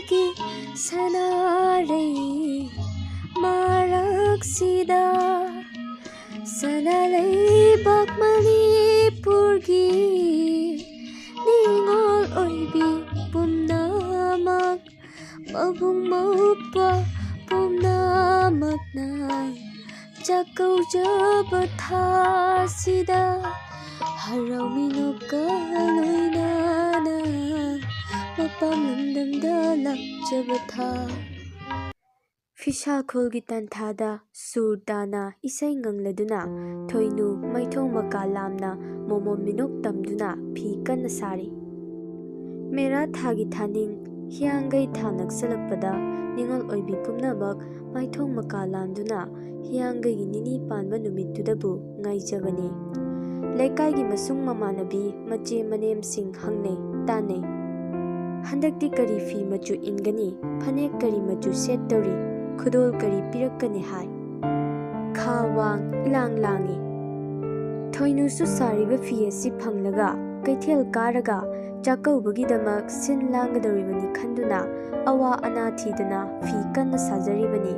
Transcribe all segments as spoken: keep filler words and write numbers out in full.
ꯒꯤ ꯁꯅꯥꯔꯩ ꯃꯔꯛꯁꯤꯗ ꯁꯅꯥ ꯂꯩꯕꯥꯛ ꯃꯅꯤꯄꯨꯔꯒꯤ ꯅꯤꯉꯣꯜ ꯑꯣꯏꯕꯤ ꯄꯨꯝꯅꯃꯛ, ꯃꯕꯨꯡ ꯃꯧꯄ꯭ꯋꯥ ꯄꯨꯝꯅꯃꯛꯅ ꯆꯥꯛꯀꯧꯖꯕ ꯊꯥꯁꯤꯗ ꯍꯔꯥꯎ ꯃꯤꯅꯣꯛꯀ ꯂꯣꯏꯅꯅ ꯃꯄꯥꯝ ꯂꯝꯗꯝꯗ ꯂꯥꯛꯆꯕ ꯊꯥ꯫ ꯐꯤꯁꯥꯈꯣꯜꯒꯤ ꯇꯥꯟꯊꯥꯗ ꯁꯨꯔ ꯇꯥꯅ ꯏꯁꯩ ꯉꯪꯂꯗꯨꯅ ꯊꯣꯏꯅꯨ ꯃꯥꯏꯊꯣꯡ ꯃꯀꯥ ꯂꯥꯝꯅ ꯃꯣꯃꯣꯟ ꯃꯤꯅꯣꯛ ꯇꯝꯗꯨꯅ ꯐꯤ ꯀꯟꯅ ꯁꯥꯔꯤ꯫ ꯃꯦꯔꯥ ꯊꯥꯒꯤ ꯊꯥꯅꯤꯡ ꯍꯤꯌꯥꯡꯒꯩ ꯊꯥ ꯅꯛꯁꯜꯂꯛꯄꯗ ꯅꯤꯉꯣꯜ ꯑꯣꯏꯕꯤ ꯄꯨꯝꯅꯃꯛ ꯃꯥꯏꯊꯣꯡ ꯃꯀꯥ ꯂꯥꯝꯗꯨꯅ ꯍꯤꯌꯥꯡꯒꯩꯒꯤ ꯅꯤꯅꯤ ꯄꯥꯟꯕ ꯅꯨꯃꯤꯠꯇꯨꯗꯕꯨ ꯉꯥꯏꯖꯕꯅꯤ꯫ ꯂꯩꯀꯥꯏꯒꯤ ꯃꯁꯨꯡ ꯃꯃꯥꯟꯅꯕꯤ ꯃꯆꯦ ꯃꯅꯦꯝꯁꯤꯡ ꯍꯪꯅꯩ ꯇꯥꯟꯅꯩ꯫ "ꯍꯟꯗꯛꯇꯤ ꯀꯔꯤ ꯐꯤ ꯃꯆꯨ ꯏꯟꯒꯅꯤ? ꯐꯅꯦꯛ ꯀꯔꯤ ꯃꯆꯨ ꯁꯦꯠꯇꯧꯔꯤ? ꯈꯨꯗꯣꯜ ꯀꯔꯤ ꯄꯤꯔꯛꯀꯅꯤ?" ꯍꯥꯏ꯫ ꯈꯥ ꯋꯥꯡ ꯏꯂꯥꯡ ꯂꯥꯡꯏ꯫ ꯊꯣꯏꯅꯨꯁꯨ ꯁꯥꯔꯤꯕ ꯐꯤ ꯑꯁꯤ ꯐꯪꯂꯒ ꯀꯩꯊꯦꯜ ꯀꯥꯔꯒ ꯆꯥꯛꯀꯧꯕꯒꯤꯗꯃꯛ ꯁꯤꯟ ꯂꯥꯡꯒꯗꯧꯔꯤꯕꯅꯤ ꯈꯟꯗꯨꯅ ꯑꯋꯥ ꯑꯅꯥ ꯊꯤꯗꯅ ꯐꯤ ꯀꯟꯅ ꯁꯥꯖꯔꯤꯕꯅꯤ꯫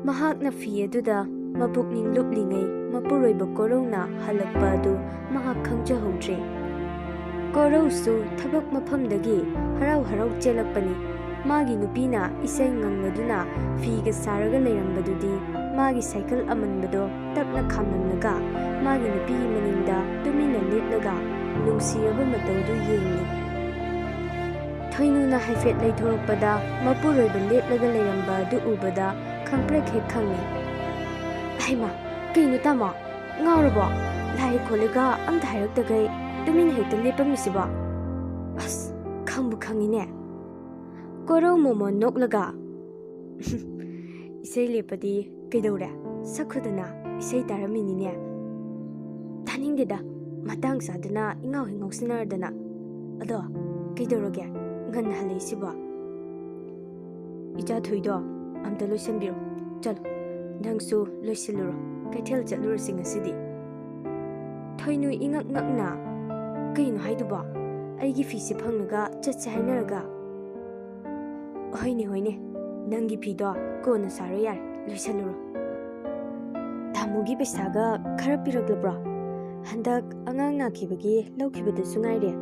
ꯃꯍꯥꯛꯅ ꯐꯤ ꯑꯗꯨꯗ ꯃꯄꯨꯛꯅꯤꯡ ꯂꯨꯞꯂꯤꯉꯩ ꯃꯄꯨꯔꯣꯏꯕ ꯀꯣꯔꯧꯅ ꯍꯜꯂꯛꯄ ꯑꯗꯨ ꯃꯍꯥꯛ ꯈꯪꯖꯍꯧꯗ꯭ꯔꯦ꯫ ꯀꯣꯔꯧꯁꯨ ꯊꯕꯛ ꯃꯐꯝꯗꯒꯤ ꯍꯔꯥꯎ ꯍꯔꯥꯎ ꯆꯦꯜꯂꯛꯄꯅꯤ꯫ ꯃꯥꯒꯤ ꯅꯨꯄꯤꯅ ꯏꯁꯩ ꯉꯪꯂꯗꯨꯅ ꯐꯤꯒ ꯁꯥꯔꯒ ꯂꯩꯔꯝꯕꯗꯨꯗꯤ ꯃꯥꯒꯤ ꯁꯥꯏꯀꯜ ꯑꯃꯟꯕꯗꯣ ꯇꯞꯅ ꯈꯥꯝꯂꯝꯂꯒ ꯃꯥꯒꯤ ꯅꯨꯄꯤꯒꯤ ꯃꯅꯤꯡꯗ ꯇꯨꯃꯤꯟꯅ ꯂꯦꯞꯂꯒ ꯅꯨꯡꯁꯤꯔꯕ ꯃꯇꯧꯗꯨ ꯌꯦꯡꯂꯤ꯫ ꯊꯣꯏꯅꯨꯅ ꯍꯥꯏꯐꯦꯠ ꯂꯩꯊꯣꯔꯛꯄꯗ ꯃꯄꯨꯔꯣꯏꯕ ꯂꯦꯞꯂꯒ ꯂꯩꯔꯝꯕ ꯑꯗꯨ ꯎꯕꯗ ꯈꯪꯄ꯭ꯔꯦꯛ ꯍꯦꯛ ꯈꯪꯉꯤ꯫ "ꯍꯩꯃꯥ, ꯀꯩꯅꯣ ꯇꯥꯃꯣ? ꯉꯥꯎꯔꯕꯣ? ꯂꯥꯏ ꯈꯣꯠꯂꯒ ꯑꯝꯇ ꯍꯥꯏꯔꯛꯇꯈꯩ ꯇꯨꯃꯤꯟꯅ ꯍꯦꯛꯇ ꯂꯦꯞꯄꯝꯃꯤꯁꯤꯕꯣ? ꯑꯁ, ꯈꯪꯕꯨ ꯈꯪꯉꯤꯅꯦ꯫" ꯀꯣꯔꯧ ꯃꯣꯃꯣꯟ ꯅꯣꯛꯂꯒ, "ꯏꯁꯩ ꯂꯦꯞꯄꯗꯤ ꯀꯩꯗꯧꯔꯦ? ꯁꯛꯈꯣꯗꯅ, ꯏꯁꯩ ꯇꯥꯔꯝꯃꯤꯅꯤꯅꯦ꯫" "ꯇꯥꯅꯤꯡꯗꯦꯗ, ꯃꯇꯥꯡ ꯆꯥꯗꯅ ꯏꯉꯥꯎ ꯍꯦꯛ ꯉꯥꯎꯁꯤꯟꯅꯔꯗꯅ꯫ ꯑꯗꯣ, ꯀꯩꯗꯧꯔꯒꯦ? ꯉꯟꯅ ꯍꯜꯂꯛꯏꯁꯤꯕꯣ?" "ꯏꯆꯥ ꯊꯣꯏꯗꯣ ꯑꯝꯇ ꯂꯣꯏꯁꯟꯕꯤꯔꯣ꯫ ꯆꯠꯂꯣ, ꯅꯪꯁꯨ ꯂꯣꯏꯁꯤꯜꯂꯨꯔꯣ꯫ ꯀꯩꯊꯦꯜ ꯆꯠꯂꯨꯔꯁꯤ ꯉꯁꯤꯗꯤ꯫" ꯊꯣꯏꯅꯨ ꯏꯉꯛ ꯉꯛꯅ, "ꯀꯩꯅꯣ ꯍꯥꯏꯗꯨꯕꯣ? ꯑꯩꯒꯤ ꯐꯤꯁꯦ ꯐꯪꯂꯒ ꯆꯠꯁꯦ ꯍꯥꯏꯅꯔꯒ?" ꯍꯣꯏꯅꯦ, ꯍꯣꯏꯅꯦ, ꯅꯪꯒꯤ ꯐꯤꯗꯣ ꯀꯣꯟꯅ ꯁꯥꯔꯣ ꯌꯥꯔꯦ, ꯂꯣꯏꯁꯜꯂꯨꯔꯣ꯫ ꯇꯥꯃꯣꯒꯤ ꯄꯩꯁꯥꯒ ꯈꯔ ꯄꯤꯔꯛꯂꯕ꯭ꯔꯣ? ꯍꯟꯗꯛ ꯑꯉꯥꯡ ꯅꯥꯈꯤꯕꯒꯤ ꯂꯧꯈꯤꯕꯗꯨꯁꯨ ꯉꯥꯏꯔꯦ꯫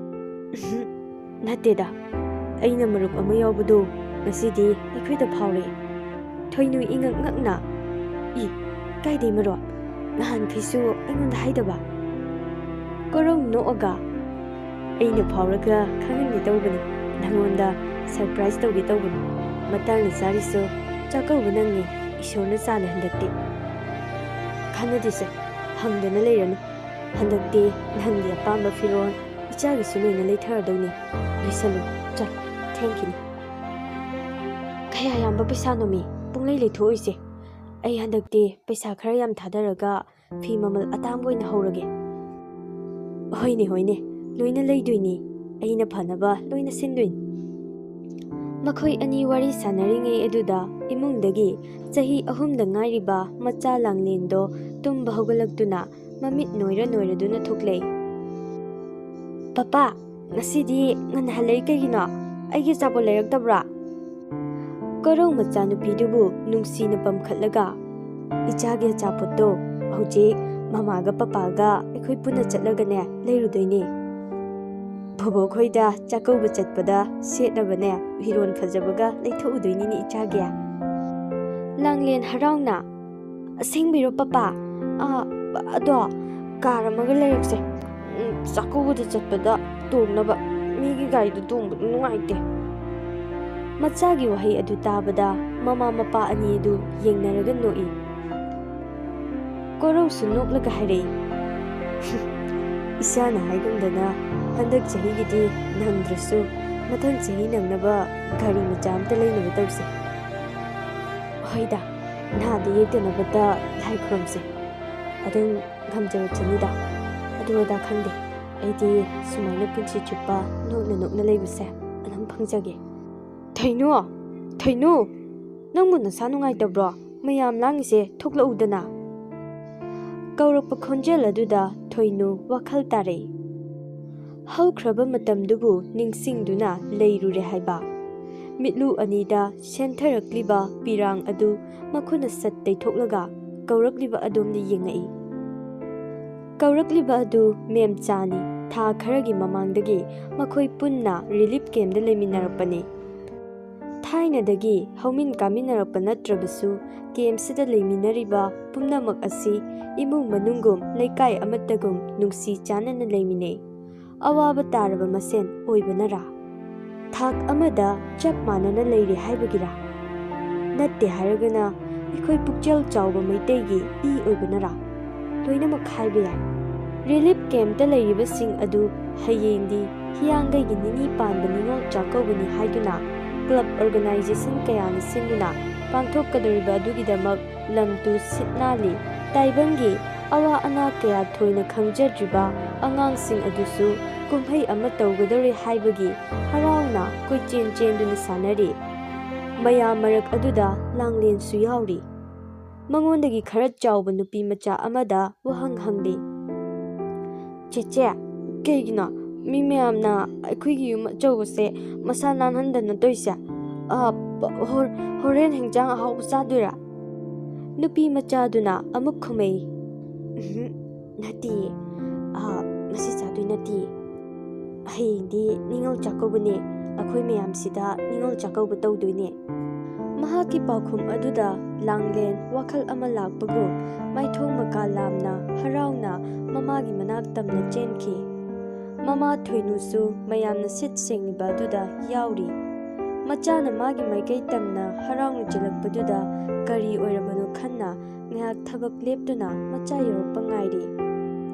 ꯎꯝꯍꯨꯝ, ꯅꯠꯇꯦꯗ, ꯑꯩꯅ ꯃꯔꯨꯞ ꯑꯃ ꯌꯥꯎꯕꯗꯣ ꯉꯁꯤꯗꯤ ꯑꯩꯈꯣꯏꯗ ꯐꯥꯎꯔꯦ꯫ ꯊꯣꯏꯅꯨ ꯏꯉꯛ ꯉꯛꯅ, "ꯏ, ꯀꯥꯏꯗꯩ ꯃꯔꯨꯞ? ꯅꯍꯥꯟꯈꯩꯁꯨ ꯑꯩꯉꯣꯟꯗ ꯍꯥꯏꯗꯕ?" ꯀꯣꯔꯧ ꯅꯣꯛꯑꯒ, "ꯑꯩꯅ ꯐꯥꯎꯔꯒ ꯈꯪꯍꯟꯒꯦ ꯇꯧꯕꯅꯤ, ꯅꯪꯉꯣꯟꯗ ꯁꯔꯄ꯭ꯔꯥꯏꯖ ꯇꯧꯒꯦ ꯇꯧꯕꯅꯤ꯫ ꯃꯇꯥꯡ ꯆꯥꯔꯤꯁꯨ ꯆꯥꯛꯀꯧꯕ ꯅꯪꯉꯤ, ꯏꯁꯣꯔꯅ ꯆꯥꯜꯂꯦ ꯍꯟꯗꯛꯇꯤ꯫ ꯀꯥꯟꯅꯗꯦꯁꯦ, ꯍꯪꯗꯅ ꯂꯩꯔꯅꯨ꯫ ꯍꯟꯗꯛꯇꯤ ꯅꯪꯒꯤ ꯑꯄꯥꯝꯕ ꯐꯤꯔꯣꯜ ꯏꯆꯥꯒꯤꯁꯨ ꯂꯣꯏꯅ ꯂꯩꯊꯔꯗꯧꯅꯤ꯫ ꯂꯣꯏꯁꯜꯂꯨ, ꯆꯠ, ꯊꯦꯡꯈꯤꯅꯤ꯫ ꯀꯌꯥ ꯌꯥꯝꯕ ꯄꯩꯁꯥꯅꯣꯃꯤ ꯄꯨꯡꯂꯩ ꯂꯩꯊꯣꯛꯏꯁꯦ? ꯑꯩ ꯍꯟꯗꯛꯇꯤ ꯄꯩꯁꯥ ꯈꯔ ꯌꯥꯝ ꯊꯥꯗꯔꯒ ꯐꯤ ꯃꯃꯜ ꯑꯇꯥꯡꯕ ꯑꯣꯏꯅ ꯍꯧꯔꯒꯦ꯫" "ꯍꯣꯏꯅꯦ, ꯍꯣꯏꯅꯦ, ꯂꯣꯏꯅ ꯂꯩꯗꯣꯏꯅꯤ꯫ ꯑꯩꯅ ꯐꯅꯕ ꯂꯣꯏꯅ ꯁꯤꯟꯗꯣꯏꯅꯤ꯫" ꯃꯈꯣꯏ ꯑꯅꯤ ꯋꯥꯔꯤ ꯁꯥꯟꯅꯔꯤꯉꯩ ꯑꯗꯨꯗ ꯏꯃꯨꯡꯗꯒꯤ ꯆꯍꯤ ꯑꯍꯨꯝꯗ ꯉꯥꯏꯔꯤꯕ ꯃꯆꯥ ꯂꯥꯡꯂꯦꯟꯗꯣ ꯇꯨꯝꯕ ꯍꯧꯒꯠꯂꯛꯇꯨꯅ ꯃꯃꯤꯠ ꯅꯣꯏꯔ ꯅꯣꯏꯔꯗꯨꯅ ꯊꯣꯛꯂꯛꯏ꯫ "ꯄꯄꯥ, ꯉꯁꯤꯗꯤ ꯉꯟꯅ ꯍꯜꯂꯛꯏ ꯀꯩꯒꯤꯅꯣ? ꯑꯩꯒꯤ ꯑꯆꯥꯄꯣꯠ ꯂꯩꯔꯛꯇꯕ꯭ꯔꯥ?" ꯀꯣꯔꯧ ꯃꯆꯥꯅꯨꯄꯤꯗꯨꯕꯨ ꯅꯨꯡꯁꯤꯅ ꯄꯝꯈꯠꯂꯒ, "ꯏꯆꯥꯒꯤ ꯑꯆꯥꯄꯣꯠꯇꯣ ꯍꯧꯖꯤꯛ ꯃꯃꯥꯒ ꯄꯄꯥꯒ ꯑꯩꯈꯣꯏ ꯄꯨꯟꯅ ꯆꯠꯂꯒꯅꯦ ꯂꯩꯔꯨꯗꯣꯏꯅꯦ꯫ ꯕꯣꯕꯣꯛ ꯈꯣꯏꯗ ꯆꯥꯛꯀꯧꯕ ꯆꯠꯄꯗ ꯁꯦꯠꯅꯕꯅꯦ ꯐꯤꯔꯣꯜ ꯐꯖꯕꯒ ꯂꯩꯊꯣꯛꯎꯗꯣꯏꯅꯤꯅꯦ ꯏꯆꯥꯒꯤ꯫" ꯂꯥꯡꯂꯦꯟ ꯍꯔꯥꯎꯅ, "ꯑꯁꯦꯡꯕꯩꯔꯣ ꯄꯄꯥ? ꯑꯥ, ꯑꯗꯣ ꯀꯥꯔ ꯑꯃꯒ ꯂꯩꯔꯛꯁꯦ꯫ ꯎꯝ, ꯆꯥꯛꯀꯧꯕꯗ ꯆꯠꯄꯗ ꯇꯣꯡꯅꯕ꯫ ꯃꯤꯒꯤ ꯒꯥꯔꯤꯗ ꯇꯣꯡꯕꯗꯣ ꯅꯨꯡꯉꯥꯏꯇꯦ꯫" ꯃꯆꯥꯒꯤ ꯋꯥꯍꯩ ꯑꯗꯨ ꯇꯥꯕꯗ ꯃꯃꯥ ꯃꯄꯥ ꯑꯅꯤ ꯑꯗꯨ ꯌꯦꯡꯅꯔꯒ ꯅꯣꯛꯏ꯫ ꯀꯣꯔꯧꯁꯨ ꯅꯣꯛꯂꯒ ꯍꯥꯏꯔꯛꯏ, "ꯏꯆꯥꯅ ꯍꯥꯏꯒꯨꯝꯗꯅ ꯍꯟꯗꯛ ꯆꯍꯤꯒꯤꯗꯤ ꯅꯪꯗ꯭ꯔꯁꯨ ꯃꯊꯪ ꯆꯍꯤ ꯅꯪꯅꯕ ꯒꯥꯔꯤ ꯃꯆꯥ ꯑꯝꯇ ꯂꯩꯅꯕ ꯇꯧꯁꯦ꯫" "ꯍꯣꯏꯗ, ꯅꯥꯗ ꯌꯦꯛꯇꯅꯕꯗ ꯂꯥꯏ ꯈꯨꯔꯨꯝꯁꯦ꯫ ꯑꯗꯨꯝ ꯉꯝꯖꯔꯛꯆꯅꯤꯗ꯫ ꯑꯗꯨ ꯑꯗꯥ ꯈꯪꯗꯦ, ꯑꯩꯗꯤ ꯁꯨꯃꯥꯏꯅ ꯄꯨꯟꯁꯤ ꯆꯨꯞꯄ ꯅꯣꯛꯅ ꯅꯣꯛꯅ ꯂꯩꯕꯁꯦ ꯑꯗꯨꯝ ꯐꯪꯖꯒꯦ꯫" "ꯊꯣꯏꯅꯨ, ꯊꯣꯏꯅꯨ, ꯅꯪꯕꯨ ꯅꯁꯥ ꯅꯨꯡꯉꯥꯏꯇꯕ꯭ꯔꯣ? ꯃꯌꯥꯝ ꯂꯥꯡꯉꯤꯁꯦ ꯊꯣꯛꯂꯛꯎꯗꯅ꯫" ꯀꯧꯔꯛꯄ ꯈꯣꯟꯖꯦꯜ ꯑꯗꯨꯗ ꯊꯣꯏꯅꯨ ꯋꯥꯈꯜ ꯇꯥꯔꯛꯏ꯫ ꯍꯧꯈ꯭ꯔꯕ ꯃꯇꯝꯗꯨꯕꯨ ꯅꯤꯡꯁꯤꯡꯗꯨꯅ ꯂꯩꯔꯨꯔꯦ ꯍꯥꯏꯕ꯫ ꯃꯤꯠꯂꯨ ꯑꯅꯤꯗ ꯁꯦꯟꯊꯔꯛꯂꯤꯕ ꯄꯤꯔꯥꯡ ꯑꯗꯨ ꯃꯈꯨꯠꯅ ꯁꯠ ꯇꯩꯊꯣꯛꯂꯒ ꯀꯧꯔꯛꯂꯤꯕ ꯑꯗꯣꯝꯗ ꯌꯦꯡꯉꯛꯏ꯫ ꯀꯧꯔꯛꯂꯤꯕ ꯑꯗꯨ ꯃꯦꯝꯆꯥꯅꯤ꯫ ꯊꯥ ꯈꯔꯒꯤ ꯃꯃꯥꯡꯗꯒꯤ ꯃꯈꯣꯏ ꯄꯨꯟꯅ ꯔꯤꯂꯤꯐ ꯀꯦꯝꯞꯇ ꯂꯩꯃꯤꯟꯅꯔꯛꯄꯅꯤ꯫ ꯊꯥꯏꯅꯗꯒꯤ ꯍꯧꯃꯤꯟ ꯀꯥꯃꯤꯟꯅꯔꯛꯄ ꯅꯠꯇ꯭ꯔꯕꯁꯨ, ꯀꯦꯝꯞꯁꯤꯗ ꯂꯩꯃꯤꯟꯅꯔꯤꯕ ꯄꯨꯝꯅꯃꯛ ꯑꯁꯤ ꯏꯃꯨꯡ ꯃꯅꯨꯡꯒꯨꯝ, ꯂꯩꯀꯥꯏ ꯑꯃꯠꯇꯒꯨꯝ ꯅꯨꯡꯁꯤ ꯆꯥꯟꯅꯅ ꯂꯩꯃꯤꯟꯅꯩ꯫ ꯑꯋꯥꯕ ꯇꯥꯔꯕ ꯃꯁꯦꯟ ꯑꯣꯏꯕꯅꯔꯥ? ꯊꯥꯛ ꯑꯃꯗ ꯆꯞ ꯃꯥꯟꯅꯅ ꯂꯩꯔꯦ ꯍꯥꯏꯕꯒꯤꯔꯥ? ꯅꯠꯇꯦ ꯍꯥꯏꯔꯒꯅ, ꯑꯩꯈꯣꯏ ꯄꯨꯛꯆꯦꯜ ꯆꯥꯎꯕ ꯃꯩꯇꯩꯒꯤ ꯏ ꯑꯣꯏꯕꯅꯔꯥ? ꯂꯣꯏꯅꯃꯛ ꯍꯥꯏꯕ ꯌꯥꯏ꯫ ꯔꯤꯂꯤꯐ ꯀꯦꯝꯞꯇ ꯂꯩꯔꯤꯕꯁꯤꯡ ꯑꯗꯨ ꯍꯌꯦꯡꯗꯤ ꯍꯤꯌꯥꯡꯒꯩꯒꯤ ꯅꯤꯅꯤ ꯄꯥꯟꯕ ꯅꯤꯉꯣꯜ ꯆꯥꯛꯀꯧꯕꯅꯤ ꯍꯥꯏꯗꯨꯅ ꯀ꯭ꯂꯕ ꯑꯣꯔꯒꯅꯥꯏꯖꯦꯁꯟ ꯀꯌꯥꯅ ꯁꯤꯟꯗꯨꯅ ꯄꯥꯡꯊꯣꯛꯀꯗꯧꯔꯤꯕ ꯑꯗꯨꯒꯤꯗꯃꯛ ꯂꯝ ꯇꯨ ꯁꯤꯠ ꯅꯥꯜꯂꯤ꯫ ꯇꯥꯏꯕꯪꯒꯤ ꯑꯋꯥ ꯑꯅꯥ ꯀꯌꯥ ꯊꯣꯏꯅ ꯈꯪꯖꯗ꯭ꯔꯤꯕ ꯑꯉꯥꯡꯁꯤꯡ ꯑꯗꯨꯁꯨ ꯀꯨꯝꯍꯩ ꯑꯃ ꯇꯧꯒꯗꯧꯔꯦ ꯍꯥꯏꯕꯒꯤ ꯍꯔꯥꯎꯅ ꯀꯣꯏꯆꯦꯟ ꯆꯦꯟꯗꯨꯅ ꯁꯥꯟꯅꯔꯤ꯫ ꯃꯌꯥꯝ ꯃꯔꯛ ꯑꯗꯨꯗ ꯂꯥꯡꯂꯦꯟꯁꯨ ꯌꯥꯎꯔꯤ꯫ ꯃꯉꯣꯟꯗꯒꯤ ꯈꯔ ꯆꯥꯎꯕ ꯅꯨꯄꯤ ꯃꯆꯥ ꯑꯃꯗ ꯋꯥꯍꯪ ꯍꯪꯂꯤ꯫ "ꯆꯦꯆꯦ, ꯀꯩꯒꯤꯅꯣ ꯃꯤ ꯃꯌꯥꯝꯅ ꯑꯩꯈꯣꯏꯒꯤ ꯌꯨꯝ ꯑꯆꯧꯕꯁꯦ ꯃꯁꯥ ꯅꯥꯟꯍꯟꯗꯅ ꯇꯧꯔꯤꯁꯦ? ꯑ, ꯍꯣ-, ꯍꯣꯔꯦꯟ ꯍꯦꯟꯖꯥꯡ ꯑꯍꯥꯎꯕ ꯆꯥꯗꯣꯏꯔꯥ?" ꯅꯨꯄꯤ ꯃꯆꯥꯗꯨꯅ ꯑꯃꯨꯛ ꯈꯨꯝꯃꯩ, "ꯎꯝꯍꯨꯝ, ꯅꯠꯇꯤꯌꯦ꯫ ꯑ, ꯉꯁꯤ ꯆꯥꯗꯣꯏ ꯅꯠꯇꯤꯌꯦ꯫ ꯍꯌꯦꯡꯗꯤ ꯅꯤꯉꯣꯜ ꯆꯥꯛꯀꯧꯕꯅꯦ꯫ ꯑꯩꯈꯣꯏ ꯃꯌꯥꯝꯁꯤꯗ ꯅꯤꯉꯣꯜ ꯆꯥꯛꯀꯧꯕ ꯇꯧꯗꯣꯏꯅꯦ꯫" ꯃꯍꯥꯛꯀꯤ ꯄꯥꯎꯈꯨꯝ ꯑꯗꯨꯗ ꯂꯥꯡꯂꯦꯟ ꯋꯥꯈꯜ ꯑꯃ ꯂꯥꯛꯄꯒꯨꯝ ꯃꯥꯏꯊꯣꯡ ꯃꯀꯥ ꯂꯥꯝꯅ ꯍꯔꯥꯎꯅ ꯃꯃꯥꯒꯤ ꯃꯅꯥꯛ ꯇꯝꯅ ꯆꯦꯟꯈꯤ꯫ ꯃꯃꯥ ꯊꯣꯏꯅꯨꯁꯨ ꯃꯌꯥꯝꯅ ꯁꯤꯠ ꯁꯦꯡꯂꯤꯕ ꯑꯗꯨꯗ ꯌꯥꯎꯔꯤ꯫ ꯃꯆꯥꯅ ꯃꯥꯒꯤ ꯃꯥꯏꯀꯩ ꯇꯝꯅ ꯍꯔꯥꯎꯅ ꯆꯦꯜꯂꯛꯄꯗꯨꯗ ꯀꯔꯤ ꯑꯣꯏꯔꯕꯅꯣ ꯈꯟꯅ ꯉꯥꯏꯍꯥꯛ ꯊꯕꯛ ꯂꯦꯞꯇꯨꯅ ꯃꯆꯥ ꯌꯧꯔꯛꯄ ꯉꯥꯏꯔꯤ꯫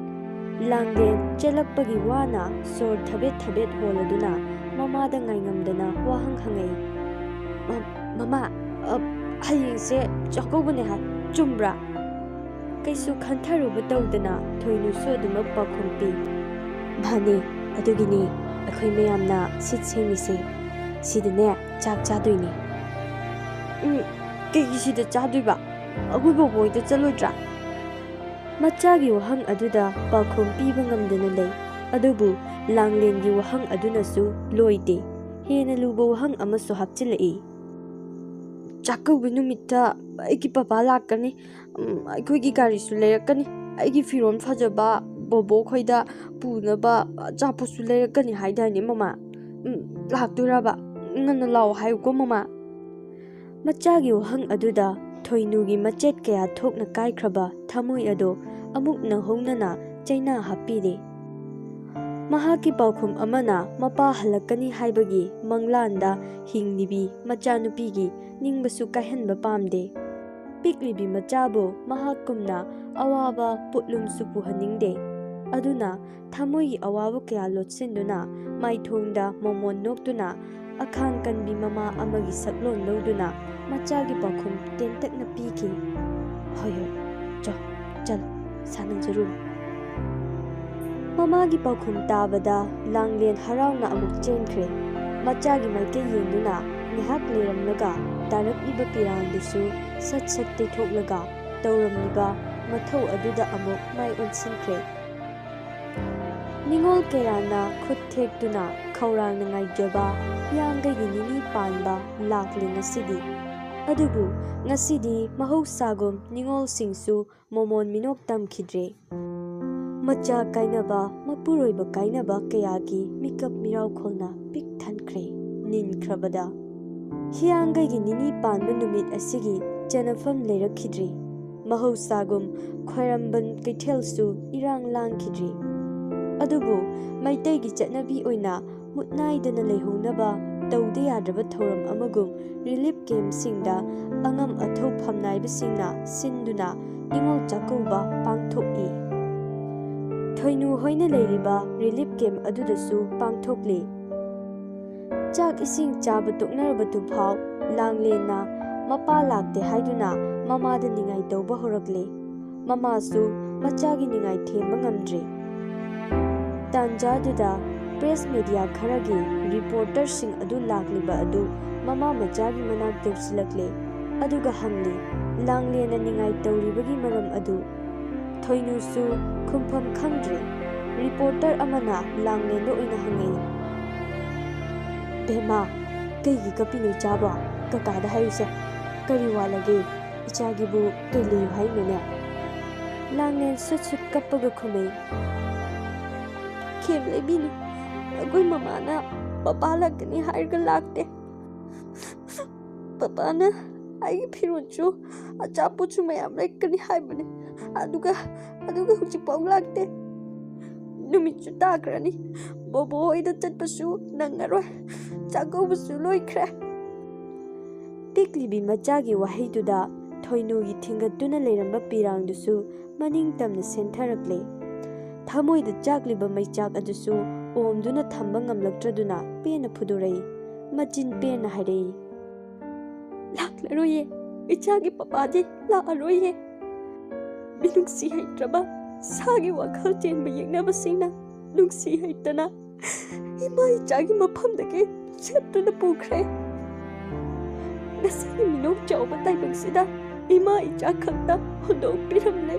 ꯂꯥꯡꯂꯦꯟ ꯆꯦꯜꯂꯛꯄꯒꯤ ꯋꯥꯅ ꯁꯣꯔ ꯊꯕꯦꯠ ꯊꯕꯦꯠ ꯍꯣꯜꯂꯗꯨꯅ ꯃꯃꯥꯗ ꯉꯥꯏꯉꯝꯗꯅ ꯋꯥꯍꯪ ꯍꯪꯉꯛꯏ꯫ "ꯃ-, ꯃꯃꯥ, ꯑ, ꯍꯌꯦꯡꯁꯦ ꯆꯥꯛꯀꯧꯕꯅꯦ ꯍꯥꯏ, ꯆꯨꯝꯕ꯭ꯔꯥ?" ꯀꯩꯁꯨ ꯈꯟꯊꯔꯨꯕ ꯇꯧꯗꯅ ꯊꯣꯏꯅꯨꯁꯨ ꯑꯗꯨꯃꯛ ꯄꯥꯎꯈꯨꯝ ꯄꯤ꯫ "ꯃꯥꯅꯦ, ꯑꯗꯨꯒꯤꯅꯦ ꯑꯩꯈꯣꯏ ꯃꯌꯥꯝꯅ ꯁꯤꯠ ꯁꯦꯡꯉꯤꯁꯦ꯫ ꯁꯤꯗꯅꯦ ꯆꯥꯛ ꯆꯥꯗꯣꯏꯅꯦ꯫" "ꯎꯝ, ꯀꯩꯒꯤ ꯁꯤꯗ ꯆꯥꯗꯣꯏꯕ? ꯑꯩꯈꯣꯏ ꯕꯣꯕꯣꯏꯗ ꯆꯠꯂꯣꯏꯗ꯭ꯔꯥ?" ꯃꯆꯥꯒꯤ ꯋꯥꯍꯪ ꯑꯗꯨꯗ ꯄꯥꯎꯈꯨꯝ ꯄꯤꯕ ꯉꯝꯗꯅ ꯂꯩ꯫ ꯑꯗꯨꯕꯨ ꯂꯥꯡꯂꯦꯟꯒꯤ ꯋꯥꯍꯪ ꯑꯗꯨꯅꯁꯨ ꯂꯣꯏꯗꯦ꯫ ꯍꯦꯟꯅ ꯂꯨꯕ ꯋꯥꯍꯪ ꯑꯃꯁꯨ ꯍꯥꯞꯆꯤꯜꯂꯛꯏ꯫ "ꯆꯥꯛꯀꯧꯕ ꯅꯨꯃꯤꯠꯇ ꯑꯩꯒꯤ ꯄꯄꯥ ꯂꯥꯛꯀꯅꯤ꯫ ꯎꯝ, ꯑꯩꯈꯣꯏꯒꯤ ꯒꯥꯔꯤꯁꯨ ꯂꯩꯔꯛꯀꯅꯤ꯫ ꯑꯩꯒꯤ ꯐꯤꯔꯣꯜ ꯐꯖꯕ ꯕꯣꯕꯣ ꯈꯣꯏꯗ ꯄꯨꯅꯕ ꯑꯆꯥꯄꯣꯠꯁꯨ ꯂꯩꯔꯛꯀꯅꯤ ꯍꯥꯏꯗꯥꯏꯅꯦ, ꯃꯃꯥ? ꯎꯝ, ꯂꯥꯛꯇꯣꯏꯔꯕ? ꯉꯟꯅ ꯂꯥꯛꯑꯣ ꯍꯥꯏꯌꯨꯀꯣ, ꯃꯃꯥ꯫" ꯃꯆꯥꯒꯤ ꯋꯥꯍꯪ ꯑꯗꯨꯗ ꯊꯣꯏꯅꯨꯒꯤ ꯃꯆꯦꯠ ꯀꯌꯥ ꯊꯣꯛꯅ ꯀꯥꯏꯈ꯭ꯔꯕ ꯊꯃꯣꯏ ꯑꯗꯣ ꯑꯃꯨꯛ ꯅꯧꯍꯧꯅꯅ ꯆꯩꯅꯥ ꯍꯥꯞꯄꯤꯔꯦ꯫ ꯃꯍꯥꯛꯀꯤ ꯄꯥꯎꯈꯨꯝ ꯑꯃꯅ ꯃꯄꯥ ꯍꯜꯂꯛꯀꯅꯤ ꯍꯥꯏꯕꯒꯤ ꯃꯪꯂꯥꯟꯗ ꯍꯤꯡꯂꯤꯕꯤ ꯃꯆꯥꯅꯨꯄꯤꯒꯤ ꯅꯤꯡꯕꯁꯨ ꯀꯥꯏꯍꯟꯕ ꯄꯥꯝꯗꯦ꯫ ꯄꯤꯛꯂꯤꯕꯤ ꯃꯆꯥꯕꯨ ꯃꯍꯥꯛꯀꯨꯝꯅ ꯑꯋꯥꯕ ꯄꯣꯠꯂꯨꯝꯁꯨ ꯄꯨꯍꯟꯅꯤꯡꯗꯦ꯫ ꯑꯗꯨꯅ ꯊꯃꯣꯏꯒꯤ ꯑꯋꯥꯕ ꯀꯌꯥ ꯂꯣꯠꯁꯤꯟꯗꯨꯅ, ꯃꯥꯏꯊꯣꯡꯗ ꯃꯣꯃꯣꯟ ꯅꯣꯛꯇꯨꯅ, ꯑꯈꯥꯡ ꯀꯟꯕꯤ ꯃꯃꯥ ꯑꯃꯒꯤ ꯁꯛꯂꯣꯟ ꯂꯧꯗꯨꯅ ꯃꯆꯥꯒꯤ ꯄꯥꯎꯈꯨꯝ ꯇꯦꯟꯇꯛꯅ ꯄꯤꯈꯤ꯫ "ꯍꯣꯏ, ꯍꯣꯏ, ꯆꯣ, ꯆꯠꯂꯣ, ꯁꯥꯟꯅꯖꯔꯨꯔꯣ꯫" ꯃꯃꯥꯒꯤ ꯄꯥꯎꯈꯨꯝ ꯇꯥꯕꯗ ꯂꯥꯡꯂꯦꯟ ꯍꯔꯥꯎꯅ ꯑꯃꯨꯛ ꯆꯦꯟꯈ꯭ꯔꯦ꯫ ꯃꯆꯥꯒꯤ ꯃꯥꯏꯀꯩ ꯌꯦꯡꯗꯨꯅ ꯉꯥꯏꯍꯥꯛ ꯂꯩꯔꯝꯂꯒ ꯇꯥꯔꯛꯂꯤꯕ ꯄꯤꯔꯥꯡꯗꯨꯁꯨ ꯁꯠ ꯁꯠ ꯇꯩꯊꯣꯛꯂꯒ ꯇꯧꯔꯝꯂꯤꯕ ꯃꯊꯧ ꯑꯗꯨꯗ ꯑꯃꯨꯛ ꯃꯥꯏ ꯑꯣꯟꯁꯤꯟꯈ꯭ꯔꯦ꯫ ꯅꯤꯉꯣꯜ ꯀꯌꯥꯅ ꯈꯨꯠ ꯊꯦꯛꯇꯨꯅ ꯈꯧꯔꯥꯡꯅ ꯉꯥꯏꯖꯕ ꯍꯤꯌꯥꯡꯒꯩꯒꯤ ꯅꯤꯅꯤ ꯄꯥꯟꯕ ꯂꯥꯛꯂꯦ ꯉꯁꯤꯗꯤ꯫ ꯑꯗꯨꯕꯨ ꯉꯁꯤꯗꯤ ꯃꯍꯧꯁꯥꯒꯨꯝ ꯅꯤꯉꯣꯜꯁꯤꯡꯁꯨ ꯃꯣꯃꯣꯟ ꯃꯤꯅꯣꯛ ꯇꯝꯈꯤꯗ꯭ꯔꯦ꯫ ꯃꯆꯥ ꯀꯥꯏꯅꯕ, ꯃꯄꯨꯔꯣꯏꯕ ꯀꯥꯏꯅꯕ ꯀꯌꯥꯒꯤ ꯃꯤꯀꯞ ꯃꯤꯔꯥꯎꯈꯣꯜꯅ ꯄꯤꯛ ꯊꯟꯈ꯭ꯔꯦ꯫ ꯅꯤꯟꯈ꯭ꯔꯕꯗ ꯍꯤꯌꯥꯡꯒꯩꯒꯤ ꯅꯤꯅꯤ ꯄꯥꯟꯕ ꯅꯨꯃꯤꯠ ꯑꯁꯤꯒꯤ ꯆꯟꯅꯐꯝ ꯂꯩꯔꯛꯈꯤꯗ꯭ꯔꯦ꯫ ꯃꯍꯧꯁꯥꯒꯨꯝ ꯈ꯭ꯋꯥꯏꯔꯝꯕꯟ ꯀꯩꯊꯦꯜꯁꯨ ꯏꯔꯥꯡ ꯂꯥꯡꯈꯤꯗ꯭ꯔꯦ꯫ ꯑꯗꯨꯕꯨ ꯃꯩꯇꯩꯒꯤ ꯆꯠꯅꯕꯤ ꯑꯣꯏꯅ ꯃꯨꯠꯅꯥꯏꯗꯅ ꯂꯩꯍꯧꯅꯕ ꯇꯧꯗ ꯌꯥꯗ꯭ꯔꯕ ꯊꯧꯔꯝ ꯑꯃꯒꯨꯝ ꯔꯤꯂꯤꯐ ꯀꯦꯝꯞꯁꯤꯡꯗ ꯑꯉꯝ ꯑꯊꯧ ꯐꯝꯅꯥꯏꯕꯁꯤꯡꯅ ꯁꯤꯟꯗꯨꯅ ꯅꯤꯉꯣꯜ ꯆꯥꯛꯀꯧꯕ ꯄꯥꯡꯊꯣꯛꯏ꯫ ꯊꯣꯏꯅꯨ ꯍꯣꯏꯅ ꯂꯩꯔꯤꯕ ꯔꯤꯂꯤꯐ ꯀꯦꯝꯞ ꯑꯗꯨꯗꯁꯨ ꯄꯥꯡꯊꯣꯛꯂꯤ꯫ ꯆꯥꯛ ꯏꯁꯤꯡ ꯆꯥꯕ ꯇꯣꯛꯅꯔꯕꯗꯨꯐꯥꯎ ꯂꯥꯡꯂꯦꯟꯅ ꯃꯄꯥ ꯂꯥꯛꯇꯦ ꯍꯥꯏꯗꯨꯅ ꯃꯃꯥꯗ ꯅꯤꯡꯉꯥꯏ ꯇꯧꯕ ꯍꯧꯔꯛꯂꯦ꯫ ꯃꯃꯥꯁꯨ ꯃꯆꯥꯒꯤ ꯅꯤꯡꯉꯥꯏ ꯊꯦꯝꯕ ꯉꯝꯗ꯭ꯔꯦ꯫ ꯇꯥꯟꯖꯥꯗꯨꯗ ꯄ꯭ꯔꯦꯁ ꯃꯦꯗꯤꯌꯥ ꯈꯔꯒꯤ ꯔꯤꯄꯣꯔꯇꯔꯁꯤꯡ ꯑꯗꯨ ꯂꯥꯛꯂꯤꯕ ꯑꯗꯨ ꯃꯃꯥ ꯃꯆꯥꯒꯤ ꯃꯅꯥꯛ ꯌꯧꯁꯤꯜꯂꯛꯂꯦ꯫ ꯑꯗꯨꯒ ꯍꯪꯂꯤ, "ꯂꯥꯡꯂꯦꯟꯅ ꯅꯤꯡꯉꯥꯏ ꯇꯧꯔꯤꯕꯒꯤ ꯃꯔꯝ ꯑꯗꯨ?" ꯊꯣꯏꯅꯨꯁꯨ ꯈꯨꯝꯐꯝ ꯈꯪꯗ꯭ꯔꯦ꯫ ꯔꯤꯄꯣꯔꯇꯔ ꯑꯃꯅ ꯂꯥꯡꯂꯦꯟꯗ ꯑꯣꯏꯅ ꯍꯪꯉꯛꯏ, "ꯕꯦꯝꯃ, ꯀꯩꯒꯤ ꯀꯞꯄꯤꯅꯣ ꯏꯆꯥꯕꯣ? ꯀꯀꯥꯗ ꯍꯥꯏꯌꯨꯁꯦ꯫ ꯀꯔꯤ ꯋꯥꯠꯂꯒꯦ? ꯏꯆꯥꯒꯤꯕꯨ ꯀꯩ ꯂꯩꯌꯨ ꯍꯥꯏꯅꯣꯅꯦ?" ꯂꯥꯡꯂꯦꯟ ꯁꯨꯠ ꯁꯨꯠ ꯀꯞꯄꯒ ꯈꯨꯝꯃꯤ꯫ "ꯀꯩꯝ ꯂꯩꯕꯤꯅꯨ꯫ ꯑꯩꯈꯣꯏ ꯃꯃꯥꯅ ꯄꯄꯥ ꯂꯥꯛꯀꯅꯤ ꯍꯥꯏꯔꯒ ꯂꯥꯛꯇꯦ꯫ ꯄꯄꯥꯅ ꯑꯩꯒꯤ ꯐꯤꯔꯣꯜꯁꯨ ꯑꯆꯥꯄꯣꯠꯁꯨ ꯃꯌꯥꯝ ꯂꯩꯔꯛꯀꯅꯤ ꯍꯥꯏꯕꯅꯦ꯫ ꯑꯗꯨꯒ, ꯑꯗꯨꯒ ꯍꯧꯖꯤꯛꯐꯥꯎ ꯂꯥꯛꯇꯦ꯫ ꯅꯨꯃꯤꯠꯁꯨ ꯇꯥꯈ꯭ꯔꯅꯤ꯫ ꯕꯣꯕꯣ ꯍꯣꯏꯗ ꯆꯠꯄꯁꯨ ꯅꯪꯉꯔꯣꯏ꯫ ꯆꯥꯛꯀꯧꯕꯁꯨ ꯂꯣꯏꯈ꯭ꯔꯦ꯫" ꯄꯤꯛꯂꯤꯕꯤ ꯃꯆꯥꯒꯤ ꯋꯥꯍꯩꯗꯨꯗ ꯊꯣꯏꯅꯨꯒꯤ ꯊꯤꯡꯒꯠꯇꯨꯅ ꯂꯩꯔꯝꯕ ꯄꯤꯔꯥꯡꯗꯨꯁꯨ ꯃꯅꯤꯡ ꯇꯝꯅ ꯁꯦꯟꯊꯔꯛꯂꯦ꯫ ꯊꯃꯣꯏꯗ ꯆꯥꯛꯂꯤꯕ ꯃꯩꯆꯥꯛ ꯑꯗꯨꯁꯨ ꯑꯣꯝꯗꯨꯅ ꯊꯝꯕ ꯉꯝꯂꯛꯇ꯭ꯔꯗꯨꯅ ꯄꯦꯟꯅ ꯐꯨꯗꯣꯔꯛꯏ꯫ ꯃꯆꯤꯟ ꯄꯦꯟꯅ ꯍꯥꯏꯔꯛꯏ, "ꯂꯥꯛꯂꯔꯣꯏꯌꯦ꯫ ꯏꯆꯥꯒꯤ ꯄꯄꯥꯗꯤ ꯂꯥꯛꯂꯔꯣꯏꯌꯦ꯫" ꯃꯤꯅꯨꯡꯁꯤ ꯍꯩꯇ꯭ꯔꯕ ꯁꯥꯒꯤ ꯋꯥꯈꯜ ꯆꯦꯟꯕ ꯌꯦꯛꯅꯕꯁꯤꯡꯅ ꯅꯨꯡꯁꯤ ꯍꯩꯇꯅ ꯏꯃꯥ ꯏꯆꯥꯒꯤ ꯃꯐꯝꯗꯒꯤ ꯁꯦꯠꯇꯨꯅ ꯄꯨꯈ꯭ꯔꯦ꯫ ꯉꯁꯤꯒꯤ ꯃꯤꯅꯣꯛ ꯆꯥꯎꯕ ꯇꯥꯏꯕꯪꯁꯤꯗ ꯏꯃꯥ ꯏꯆꯥ ꯈꯛꯇ ꯍꯨꯟꯗꯣꯛꯄꯤꯔꯝꯂꯦ꯫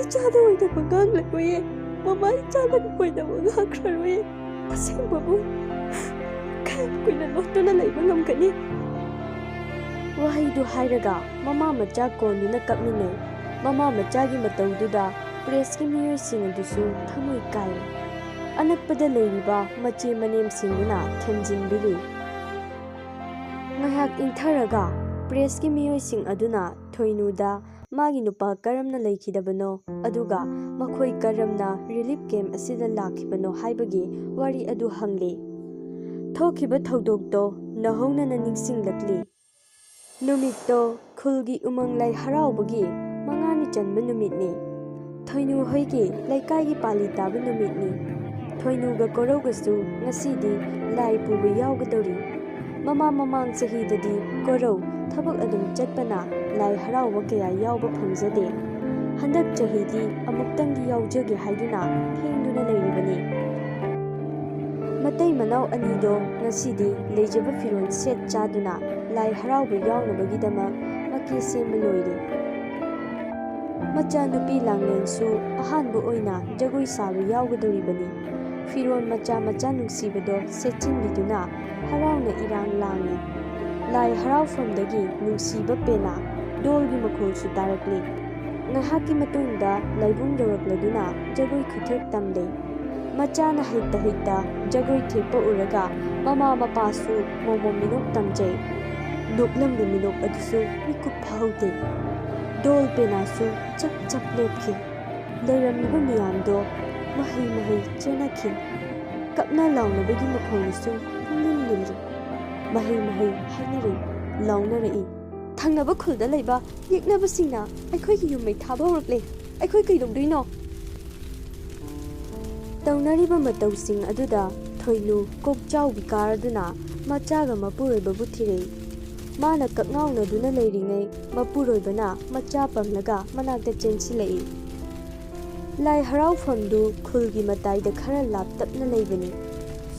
ꯏꯆꯥꯗ ꯑꯣꯏꯅ ꯃꯉꯥꯡꯂꯔꯣꯏꯌꯦ, ꯃꯃꯥ ꯏꯆꯥꯗ ꯑꯣꯏꯅ ꯃꯉꯥꯡꯈ꯭ꯔꯔꯣꯏꯌꯦ꯫ ꯑꯁꯦꯡꯕꯕꯨ ꯀꯌꯥꯝ ꯀꯨꯏꯅ ꯂꯣꯠꯇꯨꯅ ꯂꯩꯕ ꯉꯝꯒꯅꯤ? ꯋꯥꯍꯩꯗꯨ ꯍꯥꯏꯔꯒ ꯃꯃꯥ ꯃꯆꯥ ꯀꯣꯟꯗꯨꯅ ꯀꯞꯃꯤꯟꯅꯩ꯫ ꯃꯃꯥ ꯃꯆꯥꯒꯤ ꯃꯇꯧꯗꯨꯗ ꯄ꯭ꯔꯦꯁꯀꯤ ꯃꯤꯑꯣꯏꯁꯤꯡ ꯑꯗꯨꯁꯨ ꯊꯃꯣꯏ ꯀꯥꯏ꯫ ꯑꯅꯛꯄꯗ ꯂꯩꯔꯤꯕ ꯃꯆꯦ ꯃꯅꯦꯝꯁꯤꯡꯗꯨꯅ ꯊꯦꯝꯖꯤꯟꯕꯤꯔꯤ꯫ ꯉꯥꯏꯍꯥꯛ ꯏꯪꯊꯔꯒ ꯄ꯭ꯔꯦꯁꯀꯤ ꯃꯤꯑꯣꯏꯁꯤꯡ ꯑꯗꯨꯅ ꯊꯣꯏꯅꯨꯗ ꯃꯥꯒꯤ ꯅꯨꯄꯥ ꯀꯔꯝꯅ ꯂꯩꯈꯤꯗꯕꯅꯣ, ꯑꯗꯨꯒ ꯃꯈꯣꯏ ꯀꯔꯝꯅ ꯔꯤꯂꯤꯐ ꯀꯦꯝꯞ ꯑꯁꯤꯗ ꯂꯥꯛꯈꯤꯕꯅꯣ ꯍꯥꯏꯕꯒꯤ ꯋꯥꯔꯤ ꯑꯗꯨ ꯍꯪꯂꯤ꯫ ꯊꯣꯛꯈꯤꯕ ꯊꯧꯗꯣꯛꯇꯣ ꯅꯧꯍꯧꯅꯅ ꯅꯤꯡꯁꯤꯡꯂꯛꯂꯤ꯫ ꯅꯨꯃꯤꯠꯇꯣ ꯈꯨꯜꯒꯤ ꯎꯃꯪ ꯂꯥꯏ ꯍꯔꯥꯎꯕꯒꯤ ꯃꯉꯥꯅꯤ ꯆꯟꯕ ꯅꯨꯃꯤꯠꯅꯤ꯫ ꯊꯣꯏꯅꯨ ꯍꯣꯏꯒꯤ ꯂꯩꯀꯥꯏꯒꯤ ꯄꯥꯂꯤ ꯇꯥꯕ ꯅꯨꯃꯤꯠꯅꯤ꯫ ꯊꯣꯏꯅꯨꯒ ꯀꯣꯔꯧꯒꯁꯨ ꯉꯁꯤꯗꯤ ꯂꯥꯏ ꯄꯨꯕ ꯌꯥꯎꯒꯗꯧꯔꯤ꯫ ꯃꯃꯥꯡ ꯃꯃꯥꯡ ꯆꯍꯤꯗꯗꯤ ꯀꯣꯔꯧ ꯊꯕꯛ ꯑꯗꯨꯝ ꯆꯠꯄꯅ ꯂꯥꯏ ꯍꯔꯥꯎꯕ ꯀꯌꯥ ꯌꯥꯎꯕ ꯐꯪꯖꯗꯦ꯫ ꯍꯟꯗꯛ ꯆꯍꯤꯗꯤ ꯑꯃꯨꯛꯇꯪꯗꯤ ꯌꯥꯎꯖꯒꯦ ꯍꯥꯏꯗꯨꯅ ꯐꯦꯡꯗꯨꯅ ꯂꯩꯔꯤꯕꯅꯤ꯫ ꯃꯇꯩ ꯃꯅꯥꯎ ꯑꯅꯤꯗꯣ ꯉꯁꯤꯗꯤ ꯂꯩꯖꯕ ꯐꯤꯔꯣꯜ ꯁꯦꯠ ꯆꯥꯗꯨꯅ ꯂꯥꯏ ꯍꯔꯥꯎꯕ ꯌꯥꯎꯅꯕꯒꯤꯗꯃꯛ ꯃꯀꯦ ꯁꯦꯝꯕ ꯂꯣꯏꯔꯦ꯫ ꯃꯆꯥꯅꯨꯄꯤ ꯂꯥꯡꯂꯦꯟꯁꯨ ꯑꯍꯥꯟꯕ ꯑꯣꯏꯅ ꯖꯒꯣꯏ ꯁꯥꯕ ꯌꯥꯎꯒꯗꯧꯔꯤꯕꯅꯤ꯫ ꯐꯤꯔꯣꯜ ꯃꯆꯥ ꯃꯆꯥ ꯅꯨꯡꯁꯤꯕꯗꯣ ꯁꯦꯠꯆꯤꯟꯕꯤꯗꯨꯅ ꯍꯔꯥꯎꯅ ꯏꯔꯥꯡ ꯂꯥꯡꯏ꯫ ꯂꯥꯏ ꯍꯔꯥꯎꯐꯝꯗꯒꯤ ꯅꯨꯡꯁꯤꯕ ꯄꯦꯅꯥ ꯗꯣꯜꯒꯤ ꯃꯈꯣꯜꯁꯨ ꯇꯥꯔꯛꯂꯤ꯫ ꯉꯥꯏꯍꯥꯛꯀꯤ ꯃꯇꯨꯡꯗ ꯂꯥꯏꯕꯨꯡ ꯌꯧꯔꯛꯂꯗꯨꯅ ꯖꯒꯣꯏ ꯈꯨꯊꯦꯛ ꯇꯝꯂꯦ꯫ ꯃꯆꯥꯅ ꯍꯩꯇ ꯍꯩꯇ ꯖꯒꯣꯏ ꯊꯦꯛꯄ ꯎꯔꯒ ꯃꯃꯥ ꯃꯄꯥꯁꯨ ꯃꯣꯃꯣꯟ ꯃꯤꯅꯣꯛ ꯇꯝꯖꯩ꯫ ꯅꯣꯛꯂꯝꯕ ꯃꯤꯅꯣꯛ ꯑꯗꯨꯁꯨ ꯃꯤꯀꯨꯞ ꯐꯥꯍꯧꯗꯦ꯫ ꯗꯣꯜ ꯄꯦꯅꯥꯁꯨ ꯆꯞ ꯆꯞ ꯂꯦꯞꯈꯤ꯫ ꯂꯩꯔꯝꯃꯤꯕ ꯃꯤꯌꯥꯝꯗꯣ ꯃꯍꯩ ꯃꯍꯩ ꯆꯦꯟꯅꯈꯤ꯫ ꯀꯞꯅ ꯂꯥꯎꯅꯕꯒꯤ ꯃꯈꯣꯜꯁꯨ ꯄꯨꯝꯅꯤꯜ ꯅꯤꯜꯂꯤ꯫ ꯃꯍꯩ ꯃꯍꯩ ꯍꯥꯏꯅꯔꯤ, ꯂꯥꯎꯅꯔꯛꯏ꯫ "ꯊꯪꯅꯕ ꯈꯨꯜꯗ ꯂꯩꯕ ꯌꯦꯛꯅꯕꯁꯤꯡꯅ ꯑꯩꯈꯣꯏꯒꯤ ꯌꯨꯝ ꯃꯩ ꯊꯥꯕ ꯍꯧꯔꯛꯂꯦ꯫ ꯑꯩꯈꯣꯏ ꯀꯩꯗꯧꯗꯣꯏꯅꯣ?" ꯇꯧꯅꯔꯤꯕ ꯃꯇꯧꯁꯤꯡ ꯑꯗꯨꯗ ꯊꯣꯏꯅꯨ ꯀꯣꯛ ꯆꯥꯎꯕꯤ ꯀꯥꯔꯗꯨꯅ ꯃꯆꯥꯒ ꯃꯄꯨꯔꯣꯏꯕꯕꯨ ꯊꯤꯔꯛꯏ꯫ ꯃꯥꯅ ꯀꯛꯉꯥꯎꯅꯗꯨꯅ ꯂꯩꯔꯤꯉꯩ ꯃꯄꯨꯔꯣꯏꯕꯅ ꯃꯆꯥ ꯄꯝꯂꯒ ꯃꯅꯥꯛꯇ ꯆꯦꯟꯁꯤꯜꯂꯛꯏ꯫ ꯂꯥꯏ ꯍꯔꯥꯎꯐꯝꯗꯨ ꯈꯨꯜꯒꯤ ꯃꯇꯥꯏꯗ ꯈꯔ ꯂꯥꯞꯇꯛꯅ ꯂꯩꯕꯅꯤ꯫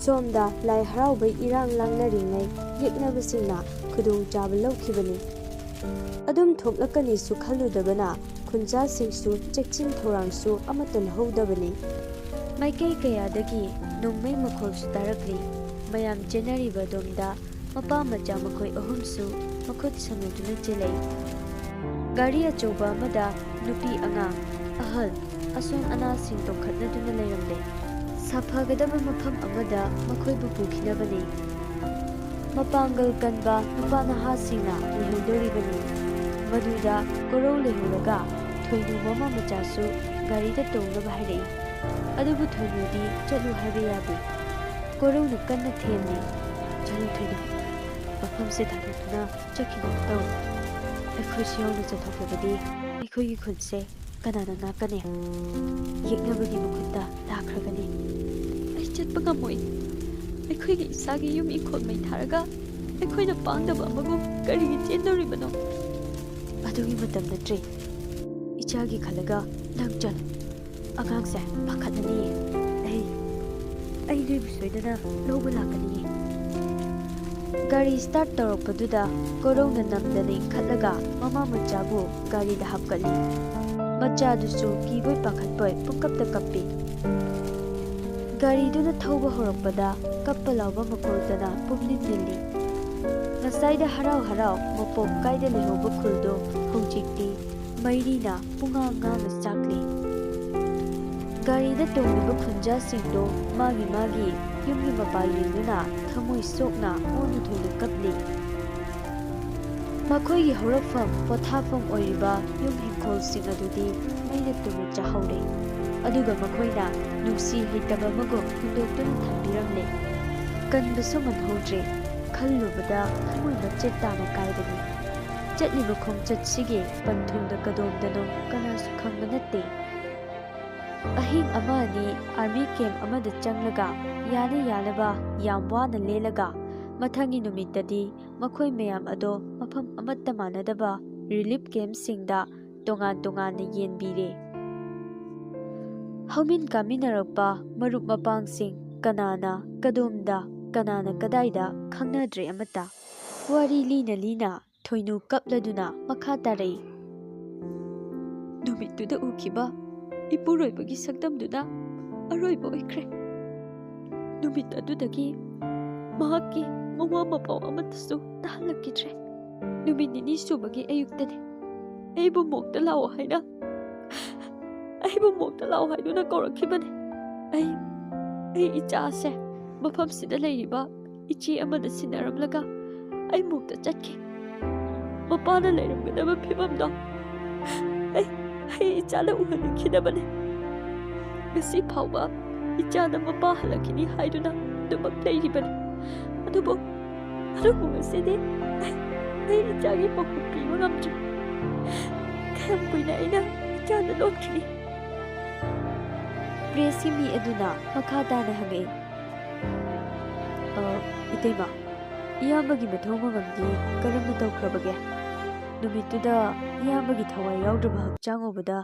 ꯁꯣꯝꯗ ꯂꯥꯏ ꯍꯔꯥꯎꯕꯩ ꯏꯔꯥꯡ ꯂꯥꯡꯅꯔꯤꯉꯩ ꯌꯦꯛꯅꯕꯁꯤꯡꯅ ꯈꯨꯗꯣꯡꯆꯥꯕ ꯂꯧꯈꯤꯕꯅꯤ꯫ ꯑꯗꯨꯝ ꯊꯣꯛꯂꯛꯀꯅꯤꯁꯨ ꯈꯜꯂꯨꯗꯕꯅ ꯈꯨꯟꯖꯥꯁꯤꯡꯁꯨ ꯆꯦꯛꯁꯤꯟ ꯊꯧꯔꯥꯡꯁꯨ ꯑꯃꯠꯇ ꯂꯧꯍꯧꯗꯕꯅꯤ꯫ ꯃꯥꯏꯀꯩ ꯀꯌꯥꯗꯒꯤ ꯅꯣꯡꯃꯩ ꯃꯈꯣꯜꯁꯨ ꯇꯥꯔꯛꯂꯤ꯫ ꯃꯌꯥꯝ ꯆꯦꯟꯅꯔꯤꯕ ꯑꯗꯣꯝꯗ ꯃꯄꯥ ꯃꯆꯥ ꯃꯈꯣꯏ ꯑꯍꯨꯝꯁꯨ ꯃꯈꯨꯠ ꯁꯝꯅꯗꯨꯅ ꯆꯦꯜꯂꯛꯏ꯫ ꯒꯥꯔꯤ ꯑꯆꯧꯕ ꯑꯃꯗ ꯅꯨꯄꯤ, ꯑꯉꯥꯡ, ꯑꯍꯜ, ꯑꯁꯣꯟ ꯑꯅꯥꯁꯤꯡ ꯇꯣꯡꯈꯠꯅꯗꯨꯅ ꯂꯩꯔꯝꯂꯦ꯫ ꯁꯥꯐꯒꯗꯕ ꯃꯐꯝ ꯑꯃꯗ ꯃꯈꯣꯏꯕꯨ ꯄꯨꯈꯤꯅꯕꯅꯤ꯫ ꯃꯄꯥꯡꯒꯜ ꯀꯟꯕ ꯅꯨꯄꯥ ꯅꯍꯥꯁꯤꯡꯅ ꯂꯩꯍꯧꯗꯣꯔꯤꯕꯅꯤ꯫ ꯃꯗꯨꯗ ꯀꯣꯔꯧ ꯂꯩꯍꯧꯔꯒ ꯊꯣꯏꯅꯨ ꯃꯃꯥ ꯃꯆꯥꯁꯨ ꯒꯥꯔꯤꯗ ꯇꯣꯡꯅꯕ ꯍꯥꯏꯔꯛꯏ꯫ ꯑꯗꯨꯕꯨ ꯊꯣꯏꯅꯨꯗꯤ ꯆꯠꯂꯨ ꯍꯥꯏꯕ ꯌꯥꯗꯦ꯫ ꯀꯣꯔꯧꯅ ꯀꯟꯅ ꯊꯦꯝꯃꯤ꯫ "ꯆꯠꯂꯨ ꯊꯣꯏꯅꯨ, ꯃꯐꯝꯁꯦ ꯊꯥꯗꯣꯛꯇꯨꯅ ꯆꯠꯈꯤꯅꯕ ꯇꯧ꯫ ꯑꯩꯈꯣꯏꯁꯨ ꯌꯥꯎꯅ ꯆꯠꯊꯣꯛꯂꯕꯗꯤ ꯑꯩꯈꯣꯏꯒꯤ ꯈꯨꯟꯁꯦ ꯀꯅꯥꯅ ꯉꯥꯛꯀꯅꯤ? ꯌꯦꯛꯅꯕꯒꯤ ꯃꯈꯨꯠꯇ ꯇꯥꯈ꯭ꯔꯒꯅꯤ꯫" "ꯑꯩ ꯆꯠꯄ ꯉꯝꯃꯣꯏ꯫ ꯑꯩꯈꯣꯏꯒꯤ ꯏꯁꯥꯒꯤ ꯌꯨꯝ ꯏꯪꯈꯣꯜ ꯃꯩ ꯊꯥꯔꯒ ꯑꯩꯈꯣꯏꯅ ꯄꯥꯡꯗꯕ ꯑꯃꯕꯨ ꯀꯔꯤꯒꯤ ꯆꯦꯟꯗꯧꯔꯤꯕꯅꯣ?" "ꯑꯗꯨꯒꯤ ꯃꯇꯝ ꯅꯠꯇ꯭ꯔꯦ꯫ ꯏꯆꯥꯒꯤ ꯈꯜꯂꯒ ꯅꯪ ꯆꯠꯂꯨ꯫ ꯑꯉꯥꯡꯁꯦ ꯄꯥꯈꯠꯂꯅꯤꯌꯦ꯫ ꯑꯩ, ꯑꯩ ꯅꯣꯏꯕꯨ ꯁꯣꯏꯗꯅ ꯂꯧꯕ ꯂꯥꯛꯀꯅꯤꯌꯦ꯫" ꯒꯥꯔꯤ ꯁ꯭ꯇꯥꯔꯠ ꯇꯧꯔꯛꯄꯗꯨꯗ ꯀꯣꯔꯧꯅ ꯅꯝꯗꯅ ꯏꯟꯈꯠꯂꯒ ꯃꯃꯥ ꯃꯆꯥꯕꯨ ꯒꯥꯔꯤꯗ ꯍꯥꯞꯀꯠꯂꯤ꯫ ꯃꯆꯥꯗꯨꯁꯨ ꯀꯤꯕꯣꯏ ꯄꯥꯈꯠꯄꯣꯏ ꯄꯨꯡꯀꯞꯇ ꯀꯞꯄꯤ꯫ ꯒꯥꯔꯤꯗꯨꯅ ꯊꯧꯕ ꯍꯧꯔꯛꯄꯗ ꯀꯞꯄ ꯂꯥꯎꯕ ꯃꯈꯣꯜꯇꯅ ꯄꯨꯝꯅꯤꯟ ꯅꯤꯜꯂꯤ꯫ ꯉꯁꯥꯏꯗ ꯍꯔꯥꯎ ꯍꯔꯥꯎ ꯃꯄꯣꯞ ꯀꯥꯏꯗ ꯂꯩꯍꯧꯕ ꯈꯨꯜꯗꯣ ꯍꯧꯖꯤꯛꯇꯤ ꯃꯩꯔꯤꯅ ꯄꯨꯡꯉꯥꯡ ꯉꯥꯡꯅ ꯆꯥꯛꯂꯤ꯫ ꯒꯥꯔꯤꯗ ꯇꯣꯡꯂꯤꯕ ꯈꯨꯟꯖꯥꯁꯤꯡꯗꯣ ꯃꯥꯒꯤ ꯃꯥꯒꯤ ꯌꯨꯝꯒꯤ ꯃꯄꯥ ꯌꯦꯡꯗꯨꯅ ꯊꯃꯣꯏ ꯁꯣꯛꯅ ꯑꯣꯟꯅ ꯊꯣꯏꯅ ꯀꯞꯂꯤ꯫ ꯃꯈꯣꯏꯒꯤ ꯍꯧꯔꯛꯐꯝ ꯄꯣꯊꯥꯐꯝ ꯑꯣꯏꯔꯤꯕ ꯌꯨꯝ ꯍꯤꯡꯈꯣꯜꯁꯤꯡ ꯑꯗꯨꯗꯤ ꯃꯩꯅ ꯇꯨꯝꯅ ꯆꯥꯍꯧꯔꯦ꯫ ꯑꯗꯨꯒ ꯃꯈꯣꯏꯅ ꯅꯨꯡꯁꯤ ꯍꯩꯇꯕ ꯑꯃꯒꯨꯝ ꯍꯨꯟꯗꯣꯛꯇꯨꯅ ꯊꯝꯕꯤꯔꯝꯂꯦ꯫ ꯀꯟꯕꯁꯨ ꯉꯝꯍꯧꯗ꯭ꯔꯦ꯫ ꯈꯜꯂꯨꯕꯗ ꯊꯃꯣꯏ ꯃꯆꯦꯠ ꯇꯥꯅ ꯀꯥꯏꯕꯅꯤ꯫ ꯆꯠꯂꯤꯕ ꯈꯣꯡꯆꯠꯁꯤꯒꯤ ꯄꯟꯊꯨꯡꯗ ꯀꯗꯣꯝꯗꯅꯣ ꯀꯅꯥꯁꯨ ꯈꯪꯕ ꯅꯠꯇꯦ꯫ ꯑꯍꯤꯡ ꯑꯃ ꯑꯅꯤ ꯑꯥꯔꯃꯤ ꯀꯦꯝꯞ ꯑꯃꯗ ꯆꯪꯂꯒ ꯌꯥꯅ ꯌꯥꯅꯕ ꯌꯥꯝ ꯋꯥꯅ ꯂꯦꯜꯂꯒ ꯃꯊꯪꯒꯤ ꯅꯨꯃꯤꯠꯇꯗꯤ ꯃꯈꯣꯏ ꯃꯌꯥꯝ ꯑꯗꯣ ꯃꯐꯝ ꯑꯃꯠꯇ ꯃꯥꯟꯅꯗꯕ ꯔꯤꯂꯤꯐ ꯀꯦꯝꯞꯁꯤꯡꯗ ꯇꯣꯉꯥꯟ ꯇꯣꯉꯥꯟꯅ ꯌꯦꯟꯕꯤꯔꯦ꯫ ꯍꯧꯃꯤꯟ ꯀꯥꯃꯤꯟꯅꯔꯛꯄ ꯃꯔꯨꯞ ꯃꯄꯥꯡꯁꯤꯡ ꯀꯅꯥꯅ ꯀꯗꯣꯝꯗ, ꯀꯅꯥꯅ ꯀꯗꯥꯏꯗ ꯈꯪꯅꯗ꯭ꯔꯦ ꯑꯃꯠꯇ꯫ ꯋꯥꯔꯤ ꯂꯤꯅ ꯂꯤꯅ ꯊꯣꯏꯅꯨ ꯀꯞꯂꯗꯨꯅ ꯃꯈꯥ ꯇꯥꯔꯛꯏ꯫ ꯅꯨꯃꯤꯠꯇꯨꯗ ꯎꯈꯤꯕ ꯏꯄꯨꯔꯣꯏꯕꯒꯤ ꯁꯛꯇꯝꯗꯨꯅ ꯑꯔꯣꯏꯕ ꯑꯣꯏꯈ꯭ꯔꯦ꯫ ꯅꯨꯃꯤꯠ ꯑꯗꯨꯗꯒꯤ ꯃꯍꯥꯛꯀꯤ ꯃꯋꯥ ꯃꯄꯥꯎ ꯑꯃꯠꯇꯁꯨ ꯇꯥꯍꯜꯂꯛꯈꯤꯗ꯭ꯔꯦ꯫ ꯅꯨꯃꯤꯠ ꯅꯤꯅꯤ ꯁꯨꯕꯒꯤ ꯑꯌꯨꯛꯇꯅꯤ꯫ ꯑꯩꯕꯨ ꯃꯣꯛꯇ ꯂꯥꯛꯑꯣ ꯍꯥꯏꯅ, ꯑꯩꯕꯨ ꯃꯣꯛꯇ ꯂꯥꯛꯑꯣ ꯍꯥꯏꯗꯨꯅ ꯀꯧꯔꯛꯈꯤꯕꯅꯤ꯫ ꯑꯩ, ꯑꯩ ꯏꯆꯥꯁꯦ ꯃꯐꯝꯁꯤꯗ ꯂꯩꯔꯤꯕ ꯏꯆꯦ ꯑꯃꯗ ꯁꯤꯟꯅꯔꯝꯂꯒ ꯑꯩ ꯃꯣꯛꯇ ꯆꯠꯈꯤ꯫ ꯃꯄꯥꯅ ꯂꯩꯔꯝꯒꯗꯕ ꯐꯤꯕꯝꯗꯣ ꯑꯩ, ꯑꯩ ꯏꯆꯥꯅ ꯎꯍꯟꯅꯤꯡꯈꯤꯗꯕꯅꯤ꯫ ꯉꯁꯤ ꯐꯥꯎꯕ ꯏꯆꯥꯅ ꯃꯄꯥ ꯍꯜꯂꯛꯈꯤꯅꯤ ꯍꯥꯏꯗꯨꯅ ꯑꯗꯨꯃꯛ ꯂꯩꯔꯤꯕꯅꯤ꯫ ꯑꯗꯨꯕꯨ, ꯑꯗꯨꯕꯨ ꯉꯁꯤꯗꯤ ꯑꯩ, ꯑꯩ ꯏꯆꯥꯒꯤ ꯄꯥꯎꯈꯨꯝ ꯄꯤꯕ ꯉꯝꯗ꯭ꯔꯦ꯫ ꯀꯌꯥꯝ ꯀꯨꯏꯅ ꯑꯩꯅ ꯏꯆꯥꯗ ꯂꯣꯠꯈꯤꯅꯤ? ꯄ꯭ꯔꯦꯁꯀꯤ ꯃꯤ ꯑꯗꯨꯅ ꯃꯈꯥ ꯇꯥꯅ ꯍꯪꯉꯛꯏ, "ꯑ, ꯏꯇꯩꯃ, ꯏꯌꯥꯝꯕꯒꯤ ꯃꯊꯧ ꯃꯉꯝꯗꯤ ꯀꯔꯝꯅ ꯇꯧꯈ꯭ꯔꯕꯒꯦ? ꯅꯨꯃꯤꯠꯇꯨꯗ ꯏꯌꯥꯝꯕꯒꯤ ꯊꯋꯥꯏ ꯌꯥꯎꯗ꯭ꯔꯕ ꯍꯛꯆꯥꯡ ꯎꯕꯗ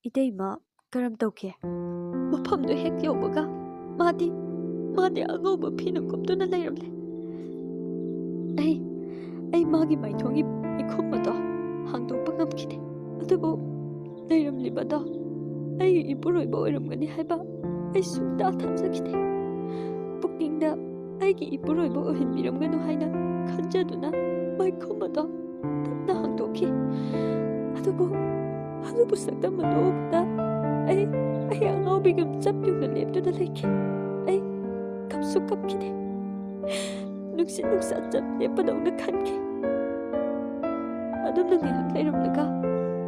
ꯏꯇꯩꯃ ꯀꯔꯝ ꯇꯧꯈꯤ?" ꯃꯐꯝꯗꯨ ꯍꯦꯛ ꯌꯧꯕꯒ ꯃꯥꯗꯤ, ꯃꯥꯗꯤ ꯑꯉꯧꯕ ꯐꯤꯅ ꯀꯨꯞꯇꯨꯅ ꯂꯩꯔꯝꯂꯦ꯫ ꯑꯩ, ꯑꯩ ꯃꯥꯒꯤ ꯃꯥꯏꯊꯣꯡꯒꯤ ꯏꯈꯨꯝ ꯑꯗꯣ ꯍꯥꯡꯗꯣꯛꯄ ꯉꯝꯈꯤꯗꯦ꯫ ꯑꯗꯨꯕꯨ ꯂꯩꯔꯝꯂꯤꯕꯗꯣ ꯑꯩꯒꯤ ꯏꯄꯨꯔꯣꯏꯕ ꯑꯣꯏꯔꯝꯒꯅꯤ ꯍꯥꯏꯕ ꯑꯩ ꯁꯨꯡꯇꯥ ꯊꯥꯖꯈꯤꯗꯦ꯫ ꯄꯨꯛꯅꯤꯡꯗ ꯑꯩꯒꯤ ꯏꯄꯨꯔꯣꯏꯕ ꯑꯣꯏꯍꯟꯕꯤꯔꯝꯒꯅꯨ ꯍꯥꯏꯅ ꯈꯟꯖꯗꯨꯅ ꯃꯥꯏꯈꯨꯝ ꯑꯗꯣ ꯇꯞꯅ ꯍꯥꯡꯗꯣꯛꯈꯤ꯫ ꯑꯗꯨꯕꯨ, ꯑꯗꯨꯕꯨ ꯁꯛꯇꯝ ꯑꯗꯨ ꯎꯕꯗ ꯑꯩ, ꯑꯩ ꯑꯉꯥꯎꯕꯤꯒꯨꯝ ꯆꯞ ꯌꯨꯡꯅ ꯂꯦꯞꯇꯨꯅ ꯂꯩꯈꯤ꯫ ꯑꯩ ꯀꯞꯁꯨ ꯀꯞꯈꯤꯗꯦ꯫ ꯅꯨꯡꯁꯤꯠ ꯅꯨꯡꯁꯥ ꯆꯞ ꯂꯦꯞꯄꯗꯧꯅ ꯈꯟꯈꯤ꯫ ꯑꯗꯨꯝꯅ ꯉꯥꯏꯍꯥꯛ ꯂꯩꯔꯝꯂꯒ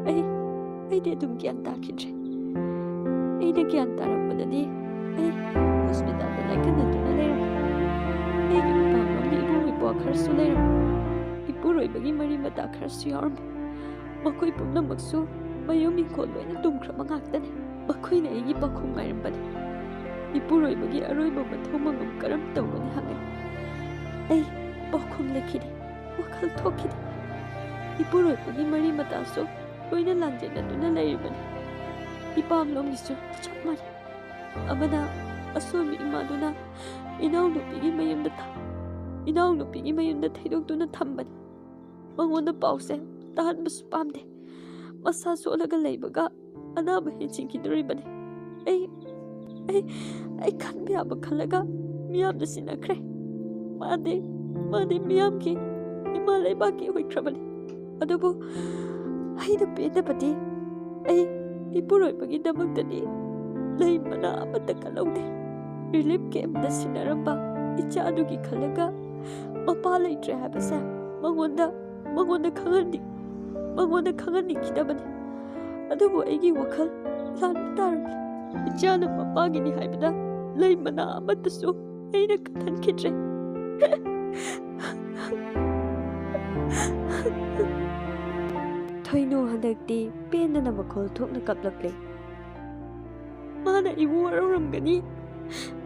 ꯑꯩ, ꯑꯩꯗꯤ ꯑꯗꯨꯝ ꯒ꯭ꯌꯥꯟ ꯇꯥꯈꯤꯗ꯭ꯔꯦ꯫ ꯑꯩꯅ ꯒ꯭ꯌꯥꯟ ꯇꯥꯔꯛꯄꯗꯗꯤ ꯑꯩ ꯍꯣꯁꯄꯤꯇꯥꯜꯗ ꯂꯥꯏꯀꯠꯅꯗꯨꯅ ꯂꯩꯔꯝꯃꯤ꯫ ꯑꯩꯒꯤ ꯃꯄꯥꯟꯂꯣꯝꯒꯤ ꯏꯕꯨꯡ ꯏꯄ꯭ꯋꯥ ꯈꯔꯁꯨ ꯂꯩꯔꯝꯃꯤ꯫ ꯏꯄꯨꯔꯣꯏꯕꯒꯤ ꯃꯔꯤ ꯃꯇꯥ ꯈꯔꯁꯨ ꯌꯥꯎꯔꯝꯃꯤ꯫ ꯃꯈꯣꯏ ꯄꯨꯝꯅꯃꯛꯁꯨ ꯃꯌꯨꯝ ꯏꯪꯈꯣꯜ ꯂꯣꯏꯅ ꯇꯨꯝꯈ꯭ꯔꯕ ꯉꯥꯛꯇꯅꯤ꯫ ꯃꯈꯣꯏꯅ ꯑꯩꯒꯤ ꯄꯥꯎꯈꯨꯝ ꯉꯥꯏꯔꯝꯕꯅꯤ꯫ ꯏꯄꯨꯔꯣꯏꯕꯒꯤ ꯑꯔꯣꯏꯕ ꯃꯊꯧ ꯃꯉꯝ ꯀꯔꯝ ꯇꯧꯒꯅꯤ ꯍꯪꯉꯤ꯫ ꯑꯩ ꯄꯥꯎꯈꯨꯝ ꯂꯩꯈꯤꯗꯦ꯫ ꯋꯥꯈꯜ ꯊꯣꯛꯈꯤꯗꯦ꯫ ꯏꯄꯨꯔꯣꯏꯕꯒꯤ ꯃꯔꯤ ꯃꯇꯥꯁꯨ ꯂꯣꯏꯅ ꯂꯥꯟꯖꯦꯟꯅꯗꯨꯅ ꯂꯩꯔꯤꯕꯅꯤ꯫ ꯏꯄꯥꯝꯂꯣꯝꯒꯤꯁꯨ ꯆꯞ ꯃꯥꯟꯅꯩ꯫ ꯑꯃꯅ ꯑꯁꯣꯏꯕ ꯏꯃꯥꯗꯨꯅ ꯏꯅꯥꯎꯅꯨꯄꯤꯒꯤ ꯃꯌꯨꯝꯗ ꯊ-, ꯏꯅꯥꯎꯅꯨꯄꯤꯒꯤ ꯃꯌꯨꯝꯗ ꯊꯩꯗꯣꯛꯇꯨꯅ ꯊꯝꯕꯅꯤ꯫ ꯃꯉꯣꯟꯗ ꯄꯥꯎꯁꯦ ꯇꯥꯍꯟꯕꯁꯨ ꯄꯥꯝꯗꯦ꯫ ꯃꯁꯥ ꯁꯣꯜꯂꯒ ꯂꯩꯕꯒ ꯑꯅꯥꯕ ꯍꯦꯟꯖꯤꯟꯈꯤꯗꯣꯔꯤꯕꯅꯤ꯫ ꯑꯩ, ꯑꯩ, ꯑꯩ ꯈꯟꯕ ꯌꯥꯕ ꯈꯜꯂꯒ ꯃꯤꯌꯥꯝꯗ ꯁꯤꯟꯅꯈ꯭ꯔꯦ꯫ ꯃꯥꯗꯤ, ꯃꯥꯗꯤ ꯃꯤꯌꯥꯝꯒꯤ ꯏꯃꯥ ꯂꯩꯕꯥꯛꯀꯤ ꯑꯣꯏꯈ꯭ꯔꯕꯅꯤ꯫ ꯑꯗꯨꯕꯨ ꯑꯩꯅ ꯄꯦꯟꯗꯕꯗꯤ ꯑꯩ ꯏꯄꯨꯔꯣꯏꯕꯒꯤꯗꯃꯛꯇꯗꯤ ꯂꯩ ꯃꯅꯥ ꯑꯃꯠꯇ ꯀꯠꯍꯧꯗꯦ꯫ ꯔꯤꯂꯤꯐ ꯀꯦꯝꯞꯇ ꯁꯤꯟꯅꯔꯝꯕ ꯏꯆꯥꯗꯨꯒꯤ ꯈꯜꯂꯒ ꯃꯄꯥ ꯂꯩꯇ꯭ꯔꯦ ꯍꯥꯏꯕꯁꯦ ꯃꯉꯣꯟꯗ, ꯃꯉꯣꯟꯗ ꯈꯪꯍꯟꯅꯤꯡ-, ꯃꯉꯣꯟꯗ ꯈꯪꯍꯟꯅꯤꯡꯈꯤꯗꯕꯅꯤ꯫ ꯑꯗꯨꯕꯨ ꯑꯩꯒꯤ ꯋꯥꯈꯜ ꯂꯥꯟꯕ ꯇꯥꯔꯝꯂꯦ꯫ ꯏꯆꯥꯅ ꯃꯄꯥꯒꯤꯅꯤ ꯍꯥꯏꯕꯗ ꯂꯩ ꯃꯅꯥ ꯑꯃꯠꯇꯁꯨ ꯑꯩꯅ ꯀꯠꯍꯟꯈꯤꯗ꯭ꯔꯦ꯫ ꯊꯣꯏꯅꯨ ꯍꯟꯗꯛꯇꯤ ꯄꯦꯟꯗꯅ ꯃꯈꯣꯜ ꯊꯣꯛꯅ ꯀꯞꯂꯛꯂꯦ꯫ ꯃꯥꯅ ꯑꯩꯕꯨ ꯋꯥꯔꯧꯔꯝꯒꯅꯤ꯫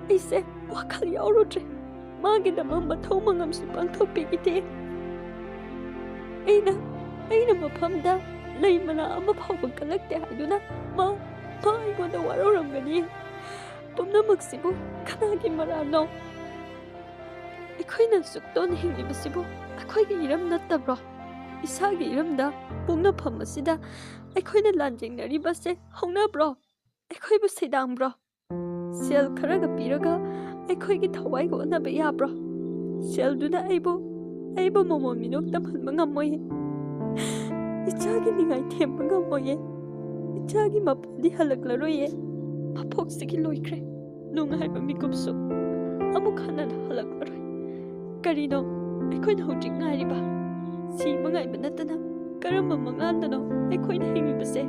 ꯑꯩꯁꯦ ꯋꯥꯈꯜ ꯌꯥꯎꯔꯨꯗ꯭ꯔꯦ꯫ ꯃꯥꯒꯤꯗꯃꯛ ꯃꯊꯧ ꯃꯉꯝꯁꯨ ꯄꯥꯡꯊꯣꯛꯄꯤꯈꯤꯗꯦ꯫ ꯑꯩꯅ, ꯑꯩꯅ ꯃꯐꯝꯗ ꯂꯩ ꯃꯅꯥ ꯑꯃ ꯐꯥꯎꯕ ꯀꯠꯂꯛꯇꯦ ꯍꯥꯏꯗꯨꯅ ꯃꯥ, ꯃꯥ ꯑꯩꯉꯣꯟꯗ ꯋꯥꯔꯧꯔꯝꯒꯅꯤ꯫ ꯄꯨꯝꯅꯃꯛꯁꯤꯕꯨ ꯀꯅꯥꯒꯤ ꯃꯔꯥꯜꯅꯣ? ꯑꯩꯈꯣꯏꯅ ꯑꯁꯨꯛ ꯇꯣꯟꯅ ꯍꯤꯡꯂꯤꯕꯁꯤꯕꯨ ꯑꯩꯈꯣꯏꯒꯤ ꯏꯔꯝ ꯅꯠꯇꯕ꯭ꯔꯣ? ꯏꯁꯥꯒꯤ ꯏꯔꯝꯗ ꯄꯣꯛꯅꯐꯝ ꯑꯁꯤꯗ ꯑꯩꯈꯣꯏꯅ ꯂꯥꯟꯖꯦꯡꯅꯔꯤꯕꯁꯦ ꯍꯧꯅꯕ꯭ꯔꯣ? ꯑꯩꯈꯣꯏꯕꯨ ꯁꯩꯗꯥꯡꯕ꯭ꯔꯣ? ꯁꯦꯜ ꯈꯔꯒ ꯄꯤꯔꯒ ꯑꯩꯈꯣꯏꯒꯤ ꯊꯋꯥꯏꯒ ꯑꯣꯟꯅꯕ ꯌꯥꯕ꯭ꯔꯣ? ꯁꯦꯜꯗꯨꯅ ꯑꯩꯕꯨ, ꯑꯩꯕꯨ ꯃꯃꯣꯟ ꯃꯤꯅꯣꯛ ꯇꯝꯍꯟꯕ ꯉꯝꯃꯣꯏꯌꯦ꯫ ꯏꯆꯥꯒꯤ ꯅꯤꯡꯉꯥꯏ ꯊꯦꯝꯕ ꯉꯝꯃꯣꯏꯌꯦ꯫ ꯏꯆꯥꯒꯤ ꯃꯄꯥꯗꯤ ꯍꯜꯂꯛꯂꯔꯣꯏꯌꯦ꯫ ꯃꯄꯣꯛꯁꯤꯒꯤ ꯂꯣꯏꯈ꯭ꯔꯦ꯫ ꯅꯨꯡꯉꯥꯏꯕ ꯃꯤꯀꯨꯞꯁꯨ ꯑꯃꯨꯛ ꯍꯟꯅ ꯍꯜꯂꯛꯂꯔꯣꯏ꯫ ꯀꯔꯤꯅꯣ ꯑꯩꯈꯣꯏꯅ ꯍꯧꯖꯤꯛ ꯉꯥꯏꯔꯤꯕ? ꯁꯤꯕ ꯉꯥꯏꯕ ꯅꯠꯇꯅ ꯀꯔꯝꯕ ꯃꯪꯂꯥꯟꯗꯅꯣ ꯑꯩꯈꯣꯏꯅ ꯍꯤꯡꯂꯤꯕꯁꯦ?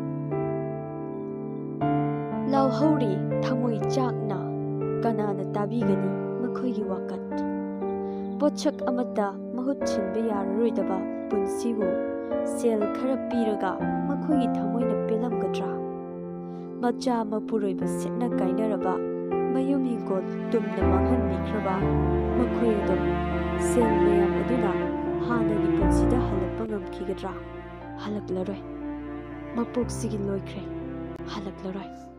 ꯂꯥꯎꯍꯧꯔꯤ ꯊꯃꯣꯏ ꯆꯥꯛꯅ꯫ ꯀꯅꯥꯅ ꯇꯥꯕꯤꯒꯅꯤ ꯃꯈꯣꯏꯒꯤ ꯋꯥꯀꯠ? ꯄꯣꯠꯁꯛ ꯑꯃꯠꯇ ꯃꯍꯨꯠ ꯁꯤꯟꯕ ꯌꯥꯔꯔꯣꯏꯗꯕ ꯄꯨꯟꯁꯤꯕꯨ ꯁꯦꯜ ꯈꯔ ꯄꯤꯔꯒ ꯃꯈꯣꯏꯒꯤ ꯊꯃꯣꯏꯅ ꯄꯦꯜꯂꯝꯒꯗ꯭ꯔꯥ? ꯃꯆꯥ ꯃꯄꯨꯔꯣꯏꯕ ꯁꯦꯠꯅ ꯀꯥꯏꯅꯔꯕ, ꯃꯌꯨꯝ ꯍꯤꯡꯒꯣꯜ ꯇꯨꯝꯅ ꯃꯥꯡꯍꯟꯕꯤꯈ꯭ꯔꯕ ꯃꯈꯣꯏ ꯑꯗꯨ ꯁꯦꯜ ꯃꯌꯥꯝ ꯑꯗꯨꯅ ꯍꯥꯟꯅꯒꯤ ꯄꯨꯟꯁꯤꯗ ꯍꯜꯂꯛꯄ ꯉꯝꯈꯤꯒꯗ꯭ꯔꯥ? ꯍꯜꯂꯛꯂꯔꯣꯏ꯫ ꯃꯄꯣꯛꯁꯤꯒꯤ ꯂꯣꯏꯈ꯭ꯔꯦ꯫ ꯍꯜꯂꯛꯂꯔꯣꯏ꯫